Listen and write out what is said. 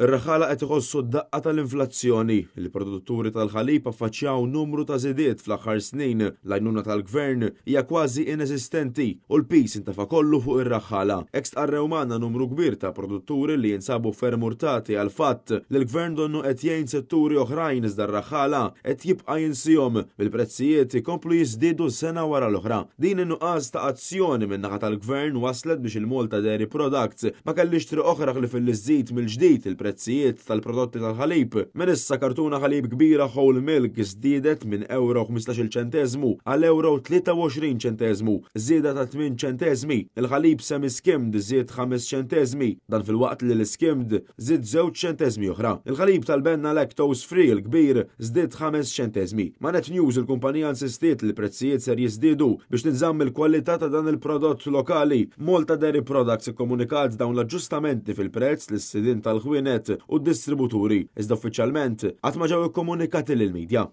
Ir-raħħala qed iħossu d-daqqa tal-inflazzjoni. Il-produtturi tal-ħalib affaċċjaw numru ta' żidiet fl-aħħar snin. L-għajnuna tal-gvern hija kważi ineżistenti u l-piż intefa' kollu fuq ir-raħħala. Hekk stqarrew magħna numru kbir ta' produtturi li jinsabu ferm urtati għall-fatt li l-gvern donnu qed jgħin setturi oħrajn iżda r-raħħala qed jibqa' jinsihom bil-prezzijiet ikomplu jiżdiedu sena wara l-oħra. Din in-nuqqas ta' azzjoni min-naħa tal-gvern wasslet biex il-Malta Dairy Products ma kellhiex triq oħra ħlief illi żżid mill-ġdid il-prezzijiet tal-prodotti tal-ħalib. Minn issa kartuna ħalib kbira whole milk żdiedet minn ewro 15-il ċenteżmu għal ewro 23 ċenteżmu, żieda ta' 8 ċenteżmi. Il-ħalib semi-skimmed żied 5 ċenteżmi, dan filwaqt li l-skimmed żied żewġ ċenteżmi oħra. Il-ħalib tal-benna lactose free il-kbir żdied 5 ċenteżmi. Ma' Net News il-kumpanija insistiet li l-prezzijiet ser jiżdiedu biex tinżamm il-kwalità ta' dan il-prodott lokali. Malta Dairy Products ikkomunikat dawn l-aġġustamenti fil-prezz lis-sidien tal-ħwienet u d-distributuri, iżda uffiċjalment qatt ma ġew ikkomunikati lill-midja.